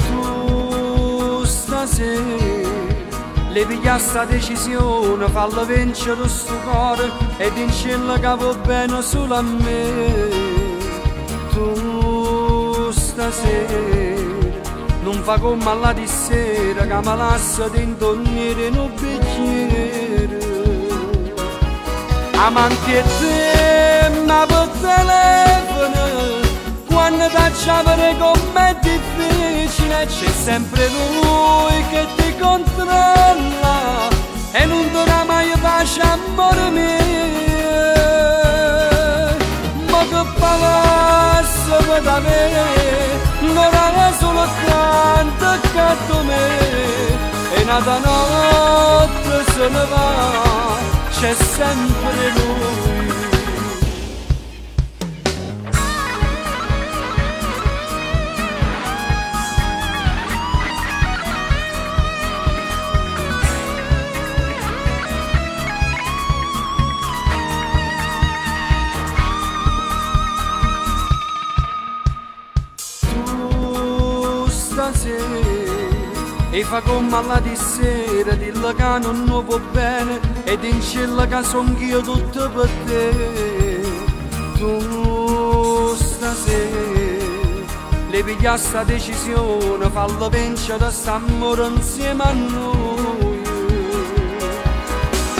Tu stasera le piglia sta decisione, falla vincere sto cuore e dincella che va bene solo a me. Tu stasera non fa come alla di sera che mi lascia dentro nere un bicchiere. Amanti e te, ma per telefono, quando t'acciavere com'è difficile, c'è sempre lui che ti controlla e non darà mai pace amore mio. Ma che passa per me, non è solo tanto che a me, e nata notte se ne va, c'è sempre lui. E fa come alla di sera, dilla che non va bene e dincella che son io tutto per te. Tu stasera le piglia sta decisione, falla vincere st'amore insieme a noi.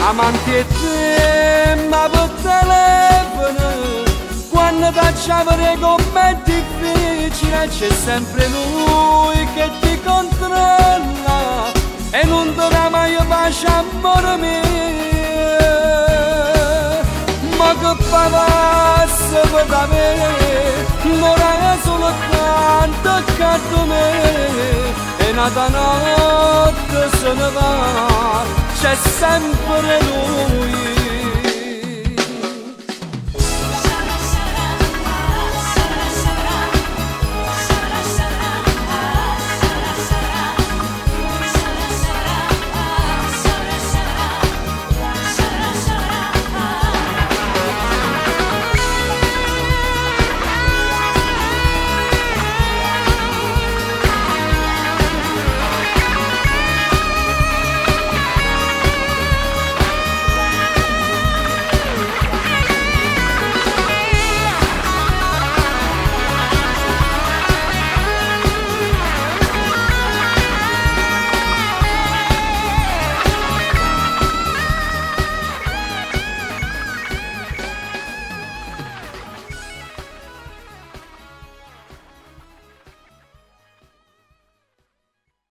Amanti e te, ma per telefono, quando t'acciavere com'è difficile, c'è sempre lui che ti controlla e non darà mai pace amore mio. Ma che passa per me, non è solo tanto che a me, e nata notte se ne va, c'è sempre lui.